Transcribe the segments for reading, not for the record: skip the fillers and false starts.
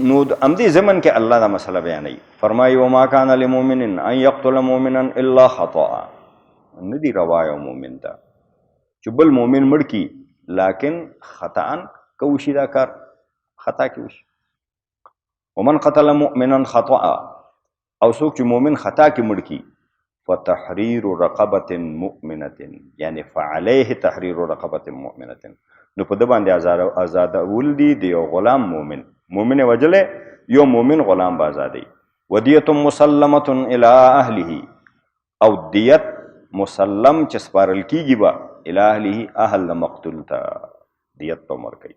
نو د همدې ضمن کې الله دا مسله بیانوي، فرمایي وما کان لمؤمن ان یقتل مؤمنا الا خطأ. نه دی روا یو مؤمن ته چې بل مؤمن مړ کړي، لکن خطأ که وشي دا کار خطا کې وشي. ومن قتل مؤمنا خطأ، او څوک چې مؤمن خطا کې مړ کړي، فتحریر رقبة مؤمنة، یعنی فعلیه تحریر رقبة مؤمنة، نو په ده باندې آزادول دي د یو غلام مؤمن، مؤمن یې وژلی، یو مؤمن غلام به آزادوي. ودیة مسلمة الی اهله، او دیت مسلم چې سپارل کېږي به الی اهله، اهل د مقتول ته دیت به ورکوي.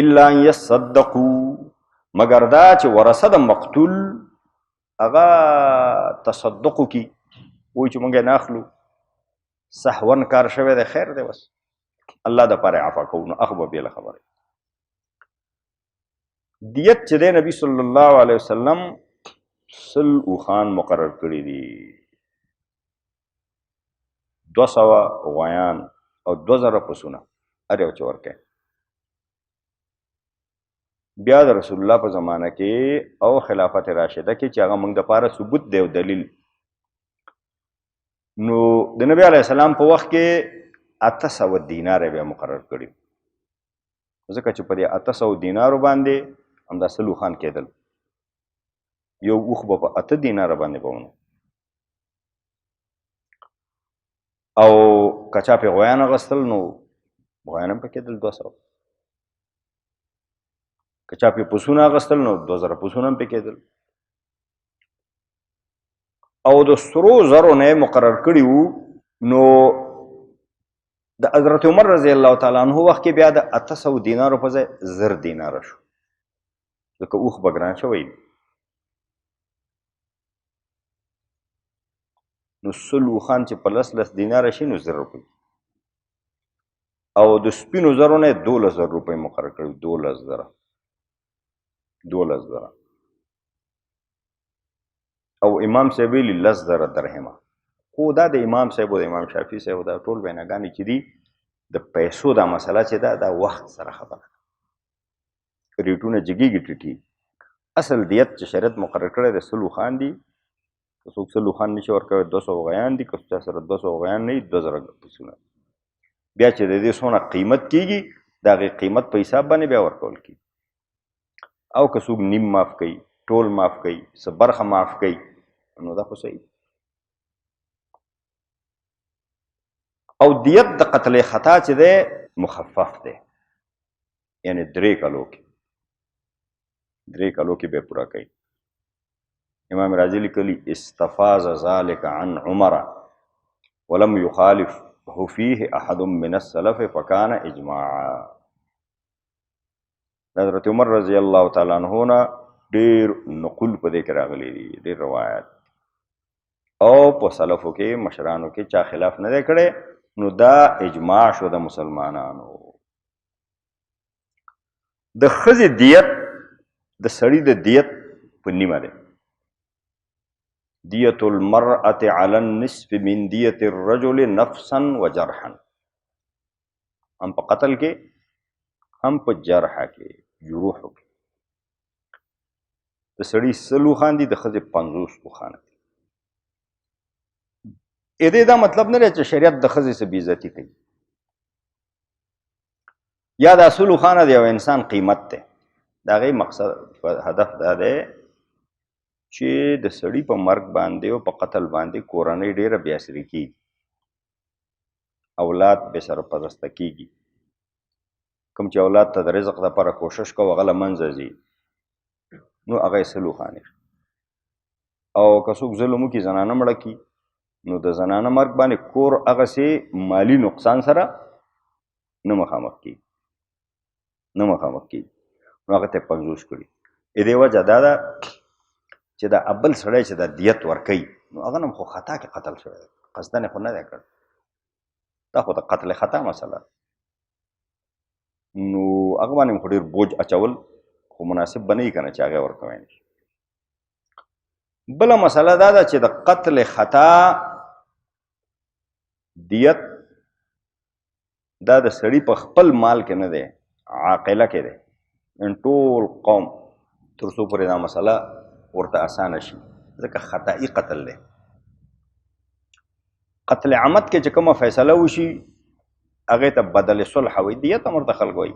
الا ان یصدقوا، مګر دا چې ورثه د مقتول هغه تصدق وکړي، وایي چې موږ یې نه اخلو، سهوا کار شوی دی، خیر دی، بس الله د پاره عفا کوو، نو هغه به بېله خبره. دیت چې دی نبی صلی الله علیه وسلم 100 اوښان مقرر کړي دي، 200 غویان او 2000 پسونه هر یو چې ورکوي. بیا د رسول الله په زمانه کې او خلافت راشده کې چې هغه موږ دپاره ثبوت دی او دلیل، نو د نبی علیه السلام په وخت کې 800 دینار یې بیا مقرر کړي، ځکه چې په دې 800 دینارو باندې همدا 100 اوښان کېدل، یو اوښ به په 8 دیناره باندې به ونو، او که چا پې غویان اخیستل نو غویان هم پې کېدل 200، که چا پې پسونه اخیستل نو 2000 پسونه هم پې کېدل. او د سرو زرو نه یې مقرر کړي وو، نو د حضرت عمر رضی الله تعالی عنه وخت کې بیا د 800 دینارو په ځای 1000 دیناره شو، ځکه اوښ به ګران شوی. نو 100 اوښان چې په 10 10 دیناره شي نو 1000 روپۍ، او د سپینو زرو نه یې 12000 روپۍ مقرر کړي، 12000، 12000. او امام صاحب ویلي 10000 درهمه. خو دا د امام صاحب او د امام شافعي صاحب دا ټول ویناګانې چې دي د پیسو دا مسله چې ده دا وخت سره خبره ده، ریټونه جګېږي ټیټېږي. اصل دیت چې شریعت مقرر کړی دی 100 اوښان دي، که څوک 100 اوښان نشي ورکوی 200 غویان دي، که چا سره 200 غویان نه وي 2000 پسونه. بیا چې د دې څونه قیمت کېږي د هغې قیمت په حساب باندې بیا ورکول کېږي. او که څوک نیم معاف کوي، ټول معاف کوي، څه برخه معاف کوي، نو دا خو صحیح. او دیت د قتل خطا چې دی مخفف دی، یعنی 3 کلو کې، 3 کلو کې به پوره کوي. امام رازي لیکلي استفاض ذلك عن عمر ولم يخالفه فيه احد من السلف فكان اجماعا. حضرت عمر رضی الله تعالی عنہ نه ډېر نقول په دې کې راغلي دي، ډېر روایت، او په سلفو کې مشرانو کې چا خلاف نه دی کړی، نو دا اجماع شو د مسلمانانو. د ښځې دیت د سړي د دیت په نیمه دی. دیت المرأة علی النصف من دیت الرجل نفسا وجرحا، هم په قتل کې هم په جرح کې، جروحو کې. د سړي 100 اوښان دي، د ښځې 50 اوښان دي. دې دا مطلب نه دی چې شریعت د ښځې څه بېعزتي کوي، یا دا 100 اوښانه د یو انسان قیمت دی. د هغې مقصد هدف دا دی چې د سړي په مرګ باندې او په قتل باندې کورنۍ ډېره بې اسرې کېږي، اولاد بې سره پرسته کېږي، کوم چې اولاد ته د رزق دپاره کوشش کوي هغه له منځه ځي، نو هغه یې 100 اوښانې. او که څوک ظلم وکړي زنانه مړه کړي، نو د زنانه مرګ باندې کور هغسې مالي نقصان سره نه مخامخ کېږي، نه مخامخ کېږي، نو هغه ته یې 50 کړي. دې وجه دا ده چې دا ابل سړی چې دا دیت ورکوي نو هغه هم خو خطا کې قتل شوی دی، قصداً یې خو نه دی کړی، دا خو د قتل خطا مسله، نو هغه باندې خو ډېر بوج اچول خو مناسب به نه وي که نه چې هغه ورکوی نه شي. بله مسله دا ده چې د قتل خطا دیت دا د سړي په خپل مال کې نه دی، عاقله کې دی، ان ټول قوم تر څو پورې دا مسله ورته اسانه شي، ځکه خطایي قتل دی. قتل عمد کې چې کومه فیصله وشي هغې ته بدل صلح وایي، دیت هم ورته خلک وایي.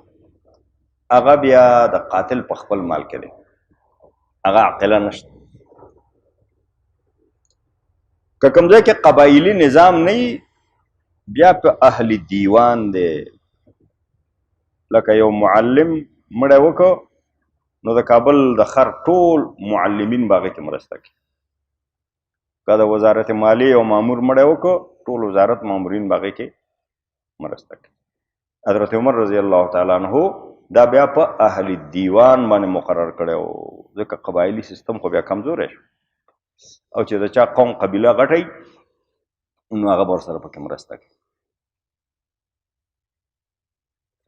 هغه بیا د قاتل په خپل مال کې دی، هغه عاقله نشته. که کوم ځای کې قبایلی نظام نه وي بیا په اهل دیوان دی، لکه یو معلم مړی وکړو نو د کابل د ښار ټول معلمین به هغې کې مرسته کوي. که د وزارت مالیې یو مامور مړی وکړو ټول وزارت مامورین به هغې کې مرسته کوي. حضرت عمر رضی الله تعالی عنہ دا بیا په اهل دیوان باندې مقرر کړی و، ځکه قبایلی سیستم خو بیا کمزوری شو، او چې د چا قوم قبیله غټه نو هغه به ورسره پکې مرسته کوي.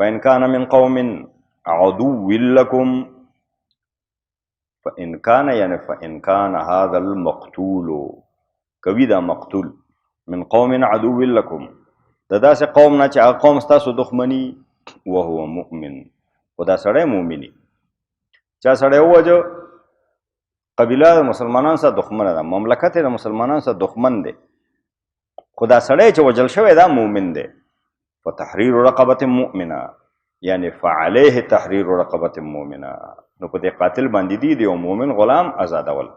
فإن كان من قوم عدو لكم، فإن كان يعني فإن كان هذا المقتول، کوي دا مقتول من قوم عدو لكم، د داسې قوم نه چې هغه قوم ستاسو دښمني، وهو مؤمن، خو دا سړی مؤمني. چا سړی ووژه، قبیله د مسلمانانو سره دښمنه ده، مملکت یې د مسلمانانو سره دښمن دی، خو دا سړی چې وژل شوی دا مؤمن دی. فتحریر رقبة مؤمنه، یعنی فعلیه تحریر رقبة مؤمنه، نو په دې قاتل باندې دی د یو مؤمن غلام ازادول.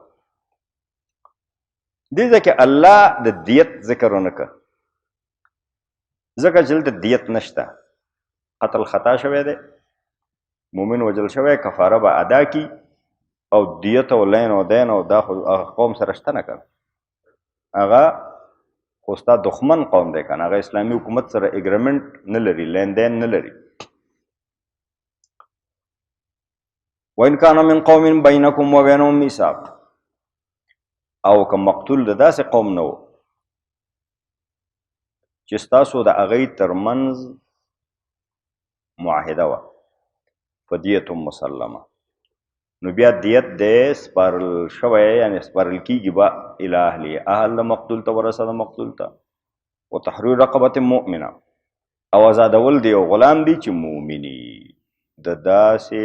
دې ځای کې الله د دیت ذکر ونه کړ، ځکه چې دلته دیت نشته، قتل خطا شوی دی، مؤمن وژل شوی، کفاره به ادا کی، او دیت او لین او دین او دا خو هغه قوم سره شته نه که نه، هغه خو ستا دښمن قوم دی که نه، هغه اسلامي حکومت سره اګریمنټ نه لري، لین دین نه لري. وإن كان من قوم بينكم وبينهم ميثاق، او که مقتول د داسې قوم نه و چې ستاسو د هغې ترمنځ معاهده وه، فدیة مسلمه، نو بیا دیت دی سپارل شوی، یعنی سپارل کیږي به الی اهله، اهل د مقتول ته ورسه د مقتول ته. وتحریر رقبة مؤمنه، او ازادول دی یو غلام دی چې مؤمني، د داسې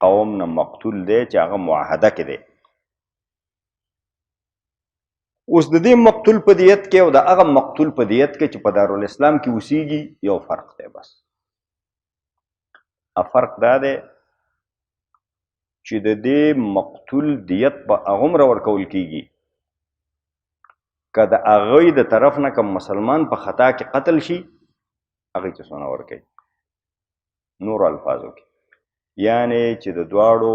قوم نه مقتول دی چې هغه معاهده کې دی. اوس د دې مقتول په دیت کې او د هغه مقتول په دیت کې چې په دارالاسلام کې اوسیږي یو فرق دی بس. فرق دا دی چې د دې مقتول دیت په هغومره ورکول کیږي که د هغوی د طرف نه کوم مسلمان په خطا کې قتل شي هغوی ته څونه ورکوي. نورو الفاظو کې یعنی چې د دواړو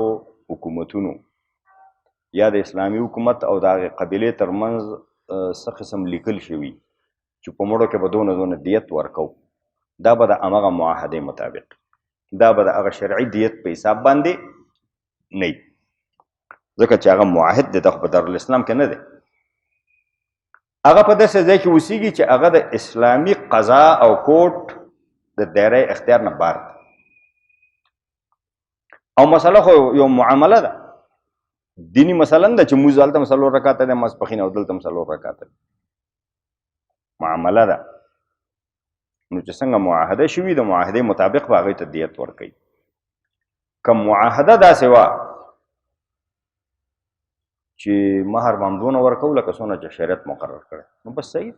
حکومتونو یا د اسلامي حکومت او د هغې قبیلې ترمنځ څه قسم لیکل شوي چې په مړو کې به دونه دونه دیت ورکو، دا به د همغه معاهدې مطابق، دا به د هغه شرعي دیت په حساب باندې نه وي، ځکه چې هغه معاهد دی، دا خو په دارالاسلام کې نه دی. هغه په داسې ځای کې اوسېږي چې هغه د اسلامي قضا او کوټ د دایره اختیار نه بار دی، او مسله خو یو معامله ده، دیني مسله نه ده چې موږ هلته هم څلور رکعته دی ماسپښین او دلته هم څلور رکعته دی، معامله ده. نو چې څنګه معاهده شوي د معاهدې مطابق به هغوی ته دیت ورکوي. که معاهده داسې وه چې مهر به هم دونه ورکوو لکه څونه چې شریعت مقرر کړی، نو بس صحیح.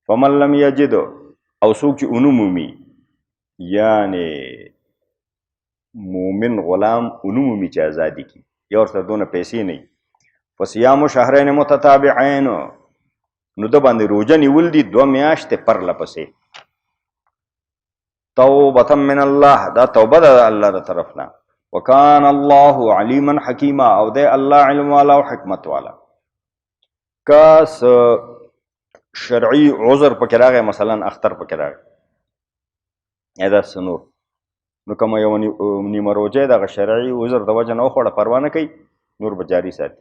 فمن لم یجد، او څوک چې ونه مومي، یعنې مومن غلام ونه مومي چې ازادي کړي، یا ورسره دونه پیسې نه وي، فصیام شهرین متتابعین، نو ده باندې روژه نیول دي دوه میاشتې پرله پسې. توبة من الله، دا توبه ده د الله د طرف نه. وکان الله علیما حکیما، او دی الله علم والا او حکمت والا. که څه شرعي عذر پکې راغی، مثلا اختر پکې راغی یا داسې نور، نو کومه یوه نیمه روژه یې دغه شرعي عذر د وجه نه وخوړه پروا نه کوي، نور به جاري ساتي.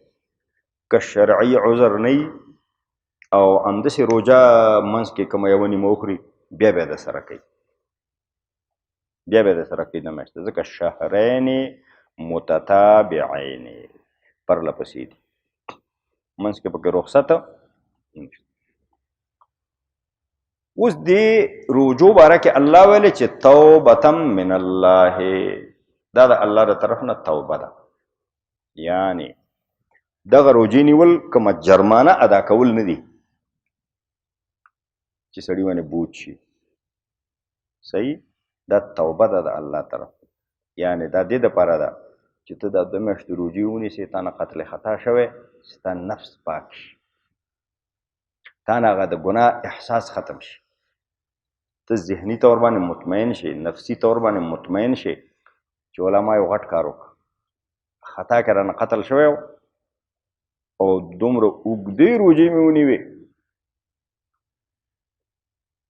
که شرعي عذر نه وي او همداسې روژه منځ کې کومه یوه نیمه وخوري، بیا به یې د سره کوي، بیا به یې د سره کوي د میاشتې، ځکه شهرین متتابعین پرله پسې دي، منځ کې پکې رخصت نشته. اوس دې روجو باره کې الله ویلې چې توبة من الله، دا د الله د طرف نه توبه ده. یعنی دغه روجې نیول کومه جرمانه ادا کول نه دي چې سړي باندې بوج شي، صحیح؟ دا توبه ده د الله طرف. یعنی دا دې دپاره ده چې ته دا دوه میاشتې روژې ونیسې، تا نه قتل خطا شوی، ستا نفس پاک شي، تا نه هغه د ګناه احساس ختم شي، ته ذهني طور باندې مطمئن شي، نفسي طور باندې مطمئن شي چې ولا ما یو غټ کار وکړ، خطا کې رانه قتل شوی او دومره اوږدې روژې مې ونیوې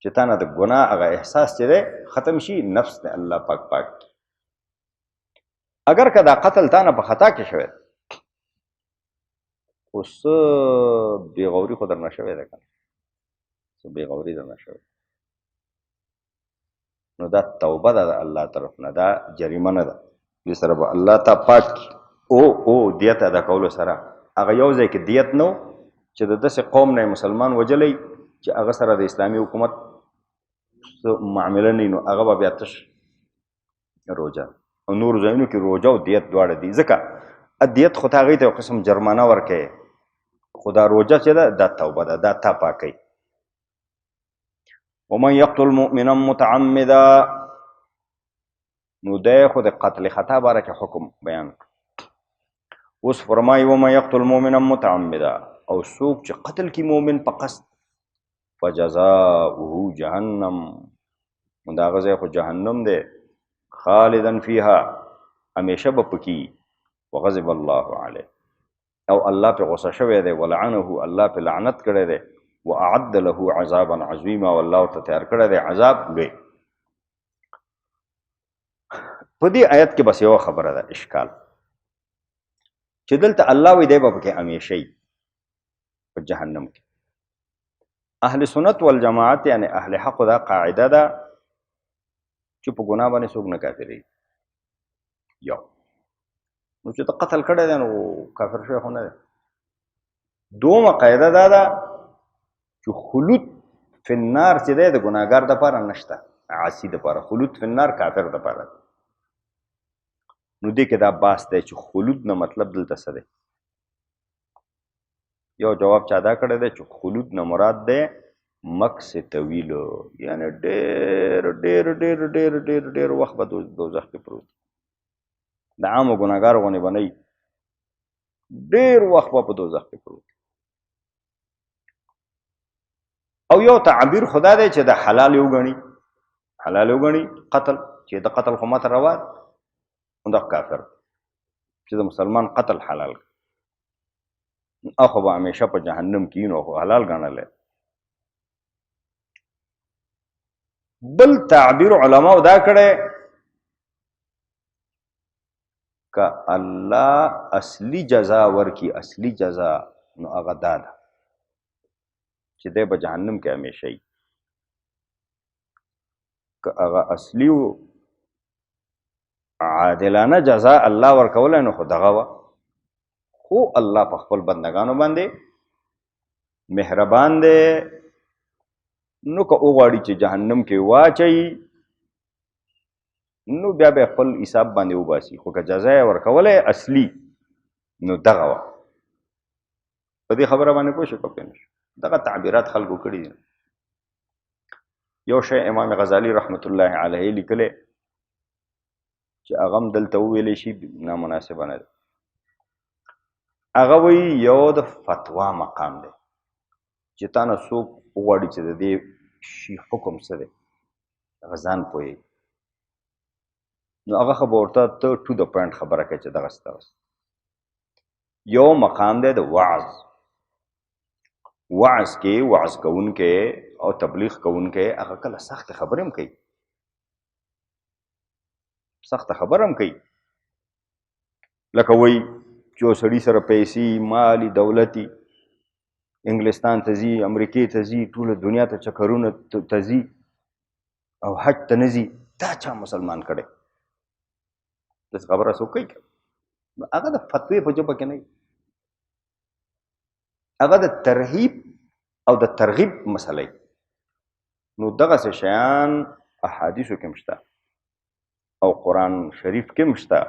چې تا نه د ګناه هغه احساس چې دی ختم شي، نفس دې الله پاک پاک کړي. اگر که دا قتل تا نه په خطا کې شوی، خو څه بېغوري خو درنه شوې ده که نه، څه بېغوري درنه شوې، نو دا توبه ده د الله طرف نه، دا جریمه نه ده. دې سره به الله تا پاک کړي. او دیت ادا کولو سره هغه یو ځای کې دیت نه و چې د داسې قوم نه مسلمان وژلی چې هغه سره د اسلامي حکومت څه معامله نه، نو هغه به بیا تش روژه. او نور ځایونو کې روژه او دیت دواړه دي، ځکه دیت خو ته هغې ته یو قسم جرمانه ورکوې، خو دا روژه چې ده دا توبه ده، دا تا پاکوي. ومن یقتل مؤمنا متعمدا، نو دی خو د قتل خطا باره کې حکم بیان کړ. اوس فرمایي ومن یقتل مؤمنا متعمدا، او څوک چې قتل کړي مؤمن په قصد، فجزاؤه جهنم، نو د هغه ځای خو جهنم دی، خالدا فیها، همیشه به پکې، وغضب الله علیه، او الله پې غوسه شوی دی، ولعنه، الله پې لعنت کړی دی، واعد له عذابا عظیما، او الله ورته تیار کړی دی عذاب لوی. په دې آیت کې بس یوه خبره ده اشکال، چې دلته الله وایي دی به پکې همیشه وي په جهنم کې. اهل سنت والجماعت یعنی اهل حق دا قاعده ده چې په ګناه باندې څوک نه کافرېږي. یو نو چې ته قتل کړی دی نو کافر شوی خو نه دی. دومه قاعده دا ده چې خلود فی النار چې دی د ګناهګار دپاره نشته، عاصي دپاره، خلود فی النار کافر دپاره دی. نو دې کې دا بحث دی چې خلود نه مطلب دلته څه دی. یو جواب چا دا کړی دی چې خلود نه مراد دی مکث طویل، یعنی ډېر ډېر ډېر ډېر ډېر ډېر وخت به دوزخ کې پروت، د عامو ګناهګارو غوندې به نه وي، ډېر وخت به په دوزخ کې پروت. او یو تعبیر خدا دی چې د حلال یې وګڼي، حلال یې وګڼي قتل، چې د قتل خو ماته روا دی، نو دا کافر چې د مسلمان قتل حلال کړي، خو به همیشه په جهنم کې، نو خو حلال ګڼلی. بل تعبیر علماو دا کړی که الله اصلي جزا ورکي، اصلي جزا نو هغه دا ده چې دی به جهنم کې همیشه وي. که هغه اصلي عادلانه جزا الله ورکولی نو خو دغه وه، خو الله په خپل بندګانو باندې مهربان دی، نو که وغواړي چې جهنم کې واچوي نو بیا به خپل حساب باندې وباسي، خو که جزا یې ورکولی اصلي نو دغه وه. په دې خبره باندې پوه شو که پوه نه شو؟ دغه تعبیرات خلکو کړي دي. یو شی امام غزالی رحمت الله علیه لیکلی چې هغه هم دلته وویلی شي نامناسبه نه ده. هغه وایي یو د فتوا مقام دی چې تا نه څوک وغواړي چې د دې شي حکم څه دی، هغه ځان پوهېږي، نو هغه خو به ورته ته ټو د پوینټ خبره کوې چې دغسې دغسې. یو مقام دی د وعظ، وعظ کې وعظ کوونکی او تبلیغ کوونکی هغه کله سختې خبرې هم کوي، سخته خبره هم کوي، لکه وایي چې یو سړي سره پیسې مالي دولتي انګلستان ته ځي، امریکې ته ځي، ټوله دنیا ته چکرونه ته ځي او حج ته نه ځي، دا چا مسلمان کړی؟ داسې خبره څوک کوي؟ هغه د فتوې په ژبه کې نه وي، هغه د ترهیب او د ترغیب مسله. نو دغسې شیان احادیثو کې هم شته. او قرآن شریف کې مشته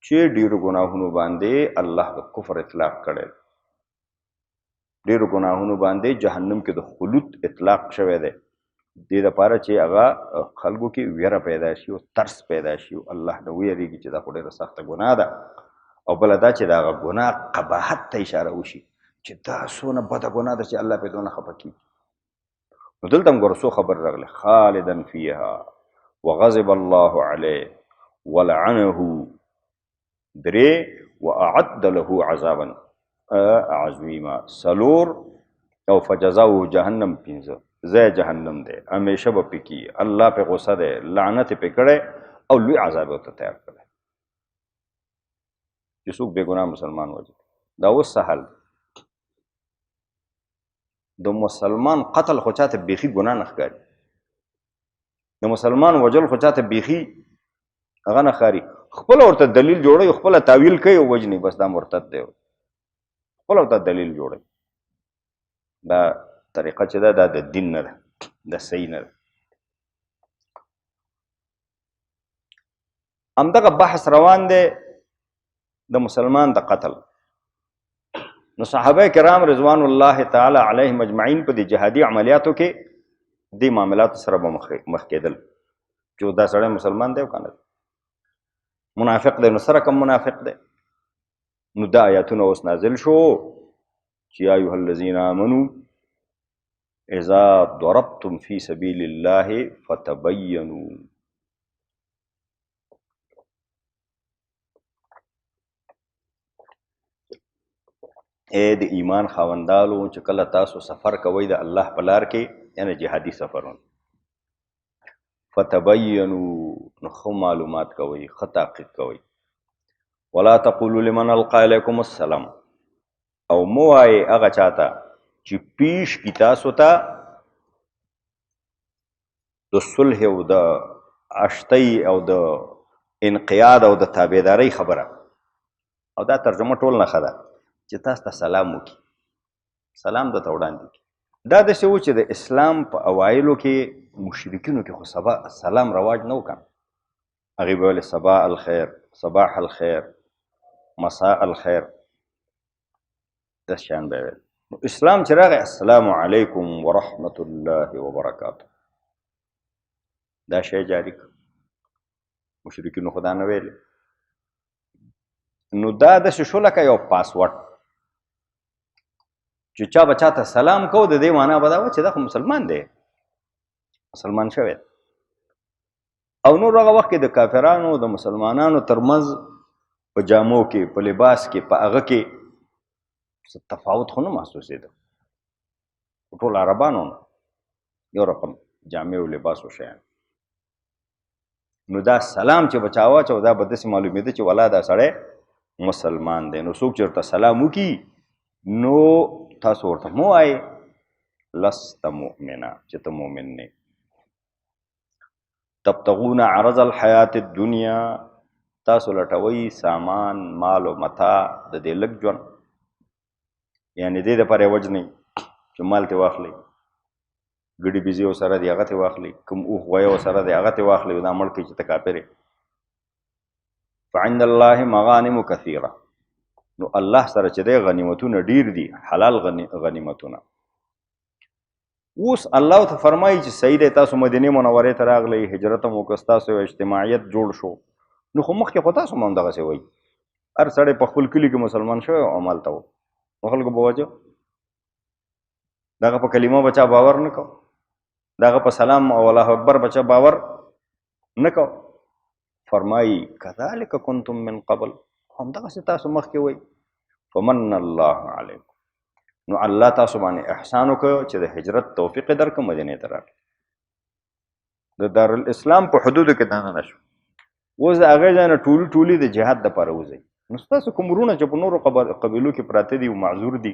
چې ډیرو ګناهونو باندې الله د کفر اطلاق کړی، ډیرو ګناهونو باندې جهنم کې د خلود اطلاق شوی دی، دې دپاره چې هغه خلکو کې ویره پیدا شي او ترس پیدا شي او الله نه ویریږي چې دا خو ډېره سخته ګناه ده، او بله دا چې د هغه ګناه قباحت ته اشاره وشي چې دا څونه بده ګناه ده چې الله پرې دونه خفه کېږي. نو دلته هم ګوره څو خبرې راغلې، خالدا فیها وغضب الله علیه ولعنه، درې واعد له عذابا عظیما، څلور او فجزاؤه جهنم، پنځه ځای جهنم دی، همیشه به پکې الله پې غوسه دی، لعنت یې پې کړی او لوی عذاب یې ورته تیار کړی چې څوک بې ګناه مسلمان وژني. دا اوس څه حال دی؟ د مسلمان قتل خو چاته بیخي ګناه نه ښکاري، د مسلمان وژل خو چاته بیخي هغه نه ښکاري، خپله ورته دلیل جوړوي، خپله تاویل کوي او وژني، بس دا مرتد دی، خپله ورته دلیل جوړوي. دا طریقه چې ده دا د دین نه ده، دا صحیح نه ده. همدغه بحث روان دی د مسلمان د قتل. نو صحابه کرام رضوان الله تعالی علیهم اجمعین په دې جهادي عملیاتو کې دې معاملاتو سره به مخ کېدل چې دا سړی مسلمان دی او که نه، منافق دی نو سره کوم منافق دی. نو دا آیاتونه اوس نازل شو چې یا ایها الذین آمنو اذا ضربتم فی سبیل الله فتبینوا. اے د ایمان خاوندالو چې کله تاسو سفر کوئ د الله په لار کې، یعنی جهادي سفرونه، فتبینوا، نو ښه معلومات کوئ، ښه تحقیق کوئ. ولا تقولوا لمن القى الیکم السلام، او مه وایئ هغه چاته چې پیش کی تاسو ته د صلح او د اشتۍ او د انقیاد او د تابعدارۍ خبره. او دا ترجمه ټول نه ښه ده چې تاسو ته سلام وکړي، سلام درته وړاندې کړي. دا داسې و چې د اسلام په اوایلو کې مشرکینو کې خو سبا سلام رواج نه و که نه، هغوی به ویل صباح الخیر، صباح الخیر، مساء الخیر، داسې شیان به یې ویل. نو اسلام چې راغی السلام علیکم ورحمة الله وبرکاته، دا شی جاري کړ. مشرکینو خو دا نه ویلې. نو دا داسې شو لکه یو پاسورډ چې چا به چاته سلام کو، د دې معنا به دا وه چې دا خو مسلمان دی، مسلمان شوی. او نور هغه وخت کې د کافرانو د مسلمانانو ترمنځ په جامو کې، په لباس کې، په هغه کې څه تفاوت خو نه محسوسېده. ټول عربانو یو رقم جامې او لباس او شیان. نو دا سلام چې به چا واچو دا به داسې معلومېده چې ولا دا سړی مسلمان دی. نو څوک چې ورته سلام وکړي نو تاسو ورته مه وایئ لست مؤمنا، چې ته مؤمن نه. تبتغون عرض الحیات الدنیا، تاسو لټوئ سامان، مال او متاع د دې لږ ژوند، یعنې دې دپاره یې وژنئ چې مال ترې واخلئ، ګډي بیزې ورسره دي هغه ترې واخلئ، کوم اوښ غویی ورسره دی هغه ترې واخلئ، دا مړ کړئ چې ته کافر یې. فعند الله مغانم کثیره، نو الله سره چې دی غنیمتونه ډیر دي، حلال غنیمتونه. اوس الله ته فرمایي چې صحیح دی تاسو مدینې منورې ته راغلئ، هجرت هم وکړ، ستاسو یو اجتماعیت جوړ شو، نو خو مخکې خو تاسو هم همدغسې وایي، هر سړی په خپل کلي کې مسلمان شوی او همالته و، نو خلکو به وجه دغه په کلمه به چا باور نه کو، دغه په سلام او الله اکبر به چا باور نه کو. فرمایي کذالک کنتم من قبل، همدغسې تاسو مخکې وایي. فمن الله علیکم، نو الله تاسو باندې احسان وکړ چې د هجرت توفیق یې درکړ، مدینې ته راغلی، د دارالاسلام په حدودو کې دننه شو. اوس د هغې ځای نه ټولي ټولي د جهاد دپاره وځي. نو ستاسو کوم وروڼه چې په نورو قبیلو کې پراته دي او معذور دي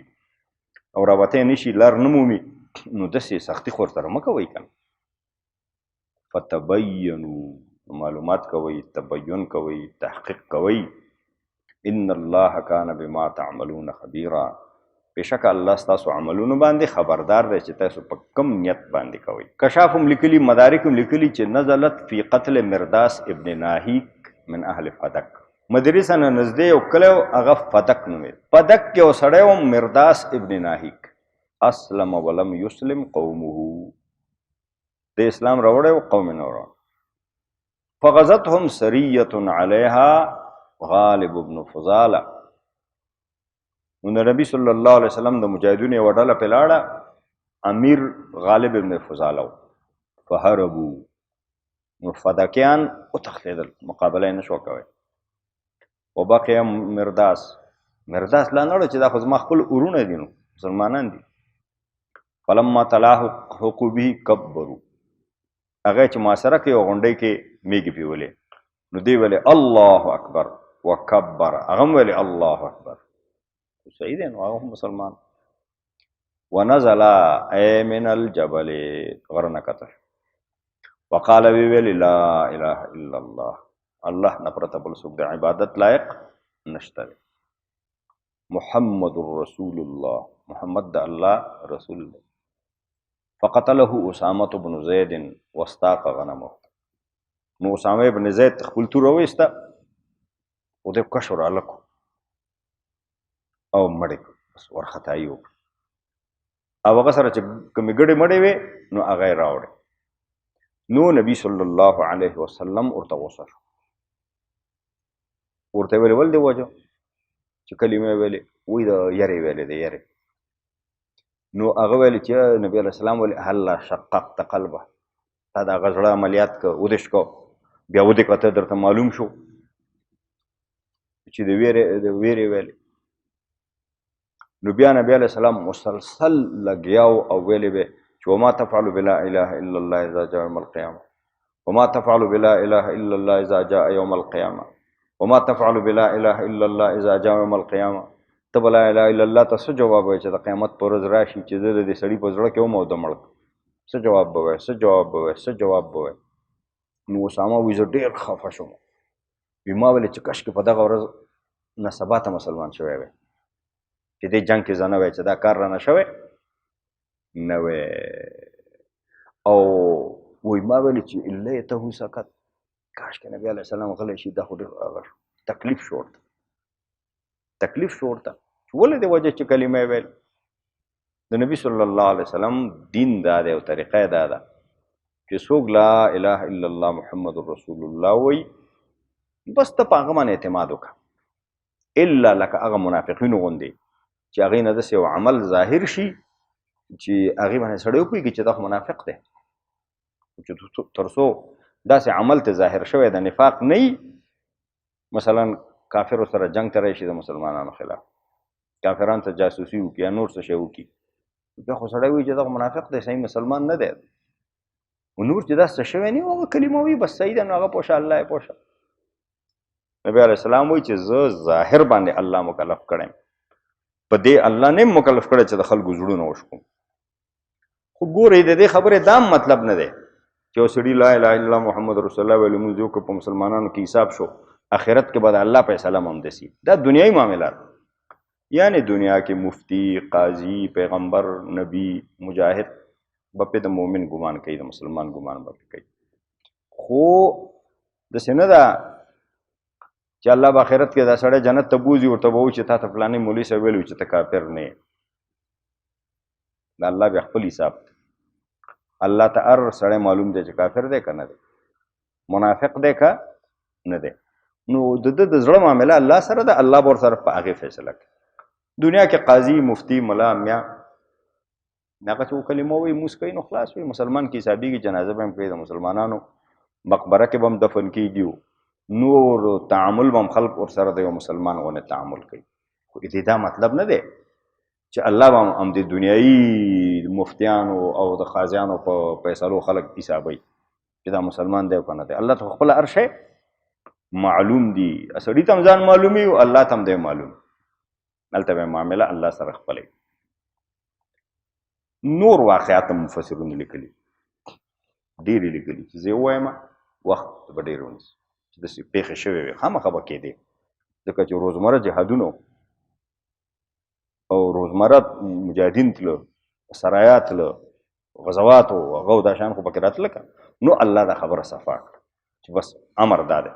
او راوتی نه شي، لار نه مومي، نو داسې سختي خو ورسره مه کوئ که نه. فتبینو، معلومات کوئ، تبین کوئ، تحقیق کوئ. ان الله کان بما تعملون خبیرا، بېشکه الله ستاسو عملونو باندې خبردار دی چې تاسو په کوم نیت باندې کوئ. کشاف هم لیکلي، مدارک هم لیکلي چې نزلت فی قتل مرداس ابن ناهیک من اهل فدک. مدینې سره نږدې یو کلی و، هغه فدک نومېده. فدک کې یو سړی و، مرداس ابن ناهیک، اسلم ولم یسلم قومه، د اسلام راوړی و، قوم یې نه راوړی. فغزتهم سریة علیها غالب بن فضاله. نو د نبی صلی الله علیه وسلم د مجاهدینو یوه ډله پرې لاړه، امیر غالب ابن فضاله و. فهربو، نو فدکیان وتښتېدل، مقابله یې نه شوه کوی. وبقي مرداس، مرداس لا نه چې دا خو زما خپل ورونه دي، نو مسلمانان دي. فلما تلاحقوا به کبروا، هغه چې محاصره کې یو غونډۍ کې میږي پیولې، نو دی ویلې الله اکبر وکبر، هغه هم ویلې الله اکبر، صحیح دی، نو هغه هم مسلمان. ونزل ای من الجبل، غره نه کته، وقال وی ویلې لا اله الا الله، الله نه پرته بل څوک د عبادت لایق نشته دی، محمد رسول الله، محمد د الله رسول دی. فقتله اسامه بن زید واستاق غنمه. نو اسامه بن زید خپل توره وایسته او دی کش ور هلک او مړی کړ، بس ورخطایي وکړه. او هغه سره چې کومې ګډې مړې وې نو هغه یې راوړې. نو نبی صلی الله علیه وسلم ورته غوسه شو، ورته یې ویلې ولې دې وژه چې کلمه یې ویلې؟ وایي د یرې ویلې دی، یرې. نو هغه ویلې چې نبی علیه السلام ویلې هلا شققت قلبه، تا د هغه زړه عملیات که ودې شکو، بیا ودې کته درته معلوم شو چې د ویرې ویلې. نو بیا نبی علیه السلام مسلسل لګیاو او ویلې به چې وما تفعل بلا اله الا الله اذا جاء يوم القيامه، وما تفعل بلا اله الا الله اذا جاء يوم القيامه، وما تفعل بلا اله الا الله اذا جاء يوم القيامه. ته به لا اله الا الله ته څه جواب وایې چې د قیامت پر ورځ راشي چې زه د دې سړي په زړه کې وم او د مړ کړم؟ څه جواب به وایې؟ څه جواب به وایې؟ څه جواب به وایې؟ نو اسامه وایي زه ډېر خفه شوم، وایي ما ویلې چې کشکې په دغه ورځ نه سبا ته مسلمان شوی وی، چې دې جنګ کې زه نه وی، چې دا کار رانه شوی نه وی. او وایي ما ویلې چې لیته سکت، کاشکې نبی علیه السلام غلی شي، دا خو ډېر هغه شو، تکلیف شو ورته، تکلیف شو ورته. ولې د وجه چې کلمه یې ویل؟ د نبی صلی الله علیه وسلم دین دا دی او طریقه یې دا ده چې څوک لا اله الا الله محمد رسول الله وایي، بس ته په هغه باندې اعتماد وکړه، الا لکه هغه منافقینو غوندې چې هغې نه داسې یو عمل ظاهر شي چې هغې باندې سړی وپوهېږي چې دا خو منافق دی، چې تر څو داسې عمل ته ظاهر شوی د نفاق نه وي. مثلا کافرو سره جنګ ته راشي د مسلمانانو خلاف، کافران ته جاسوسي وکړي یا نور څه شی وکړي، بیا خو سړی وایي چې دا خو منافق دی، صحیح مسلمان نه دی. او نور چې دا څه شوی نه وي، هغه کلمه وایي بس صحیح ده، نو هغه پوه شه، الله یې پوه شه. نبی علیه السلام وایي چې زه ظاهر باندې الله مکلف کړی، په دې الله نه مکلف کړی چې د خلکو زړونه وشکوم. خو ګورئ د دې خبرې دا مطلب نه دی چې یو سړي لا اله الا الله محمد رسول الله ویلي لمونځ یې وکړ، په مسلمانانو کې حساب شو، آخرت کې به د الله فیصله هم همداسې. دا دنیایي معاملات، یعنی دنیا کې مفتی، قاضي، پیغمبر، نبی، مجاهد به پرې د مؤمن ګمان کوي، د مسلمان ګمان به پرې کوي. خو داسې نه ده چې الله به آخرت کې دا سړی جنت ته بوځي، ورته به وایي چې تا ته فلاني مولوي صاحب ویلي چې ته کافر نه یې. د الله بیا خپل حساب دی، الله ته هر سړی معلوم دی چې کافر دی که نه دی، منافق دی که نه دی. نو د ده د زړه معامله الله سره ده، الله به ورسره په هغې فیصله کوي. دنیا کې قاضي، مفتی، ملا، میا هغه چې کلمه وایي لمونځ کوي نو خلاص وي، مسلمان کې حسابېږي، جنازه به هم کوي، د مسلمانانو مقبره کې به هم دفن کېږي، نور تعامل به هم خلق ورسره د یو مسلمان غوندې تعامل کوي. خو دې دا مطلب نه دی چې الله به هم د دنیایي مفتیانو او د قاضیانو په فیصلو خلک حسابوي چې دا مسلمان دی او که نه دی. الله ته خپله هر شی معلوم دی، سړي ته هم ځان معلوم وي او الله ته هم دی معلوم. هلته به معامله الله سره خپلوي. نور واقعات هم مفسرونو لیکلي، ډېر یې لیکلي چې زه یې ووایم وخت به ډېر ونیسي، چې داسې پېښې شوې وې، خامخا به کېدې، ځکه چې روزمره جهادونه. او روزمره مجاهدین تلو، سرایا تلو، غزوات او هغه دا شان خو پکې راتله که. نو الله دا خبره صفا کړه چې بس امر دا دی.